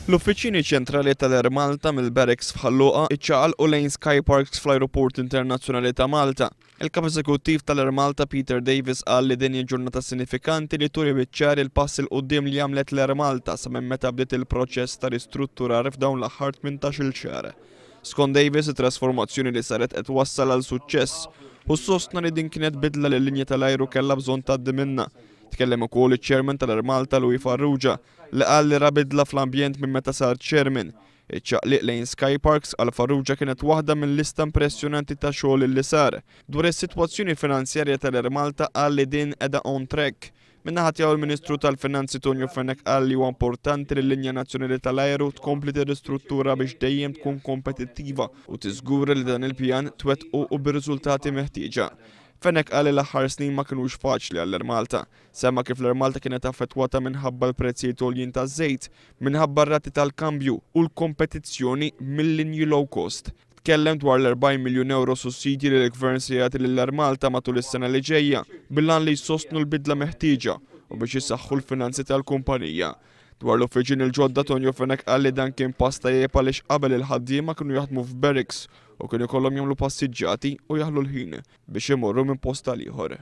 L-uffiċini ċentrali tal-Air Malta mill-Barracks f'Ħal Luqa iċċaqalqu lejn Skyparks fl-Ajruport Internazzjonali ta' Malta. Il-Kap Eżekuttiv tal-Air Malta Peter Davis qal li din hi ġurnata sinifikanti li turi biċ-ċar il-pass 'il quddiem li għamlet l-Air Malta sa minn meta bdiet il-proċess ta' ristrutturar f'dawn l-aħħar 18-il xahar. Skont Davis, it-trasformazzjoni li saret qed twassal għal suċċess u sostna li din kienet bidla li l-linja tal-ajru kellha bżonn tgħaddi minnha. Tkellem ukoll iċ-Chairman tal-Air Malta Louis Farrugia li qal li ra bidla fl-ambjent minn meta sar chairman. Iċ-ċaqliq lejn Skyparks għal Farrugia kienet waħda minn lista impressjonanti ta' xogħol li sar. Dwar is-sitwazzjoni finanzjarja tal-Air Malta qal li din qiegħda on track. Min-naħa tiegħu l-Ministru tal-Finanzi Tonio Fenech qal li huwa importanti li l-linja nazzjonali tal-ajru tkompli tirristruttura biex dejjem tkun kompetittiva u tiżgura li dan il-pjan twettqu u bir-riżultati meħtieġa. Fenech qal li l-aħħar snin ma kinux faċli għall-Air Malta. Semma kif l-Air Malta kienet affettwata minħabba l-prezzijiet għoljin taż-żejt, minħabba r-rati tal-kambju u l-kompetizzjoni mil-linji low cost. Tkellem dwar l-40 miljun ewro sussidji li l-Gvern se jagħti lill-Air Malta matul is-sena li ġejja bil-għan li jsostnu l-bidla meħtieġa u biex isaħħu l-finanzi tal-kumpanija. Dwar l-uffiċini l-ġodda Tonio Fenech qal li dan kien pass tajjeb għaliex qabel il-ħaddiema kienu jaħdmu f'barracks u kienu jkollhom jagħmlu passiġġati u jaħlu l-ħin biex imorru minn post għal ieħor.